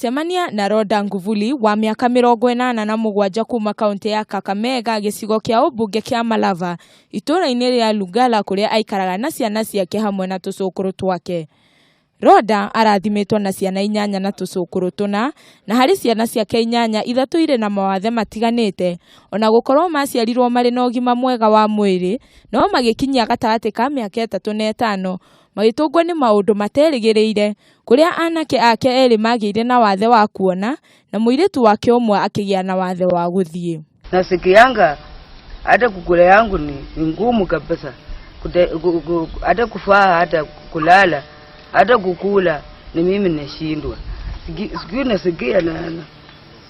Cemania na Rhoda Nguvuli wa mĩaka 87 kuma kaũntĩ ya Kakamega, gĩcigo kĩa ũmbunge kĩa Malava, itũũra-inĩ rĩa Lugala kũrĩa aikaraga na ciana ciake hamwe na tũcũkũrũ twake. Rhoda arathimĩtwo na ciana inyanya na tũcũkũrũ tũna, na harĩ ciana ciake inyanya, ithatũ irĩ na mawathe matiganĩte. Ona gũkorwo maciarirwo marĩ na ũgima mwega wa mwĩrĩ, no magĩkinyia gatagatĩ ka mĩaka 3 na 5 magĩtũngwo nĩ maũndũ materĩgĩrĩire, kũrĩa anake ake erĩ magĩire na wathe wa kuona na mũirĩtu wake ũmwe akĩgĩa na wathe wa gũthiĩ. Nasikianga hata kukula yangu ni ngumu kabisa. Hata kufaa, hata kulala, hata kukula ni mimi nashindwa. Sijui nasikia nana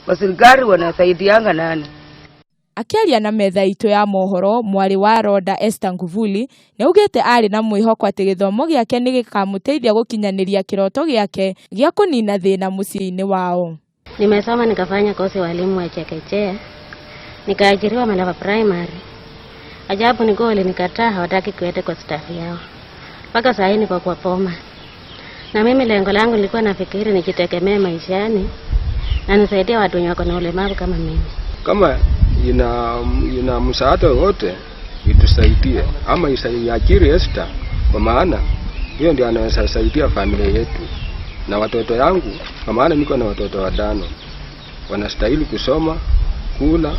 waserikali wanasaidianga nani. Akĩaria na metha itũ ya mohoro, mwarĩ wa Rhoda, Esther Nguvuli, nĩaugĩte arĩ na mwĩhoko atĩ gĩthomo gĩake nĩ gĩkamũteithia gũkinyanĩria kĩroto gĩake gĩa kũnina thĩna mũciĩ-inĩ wao. Nimesoma nikafanya kozi walimu wa chekechea, nikaajiriwa Malava Primary. Ajabu ni kuwa walinikataa, hawataki kuenda kwa staff yao. Mpaka saa hii niko kwa poma. Na mimi lengo langu nilikuwa nafikiri nijitegemee maishani na nisaidie watu wenye wako na ulemavu kama mimi. Kama ina msaada wowote itusaidie, ama iajiri Esther, kwa maana hiyo ndio anaweza saidia familia yetu na watoto yangu, kwa maana niko na watoto watano wanastahili kusoma, kula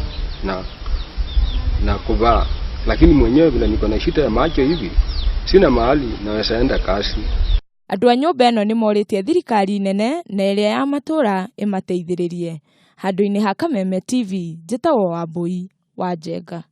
na kuvaa, lakini mwenyewe vile niko na shida ya macho hivi, sina mahali naweza enda kazi. Andũ a nyũmba ĩno nĩ morĩtie thirikari nene na ĩrĩa ya matũũra ĩmateithĩrĩrie. Handũ-inĩ ha Kameme TV, njĩtagwo Wambui wa Njenga.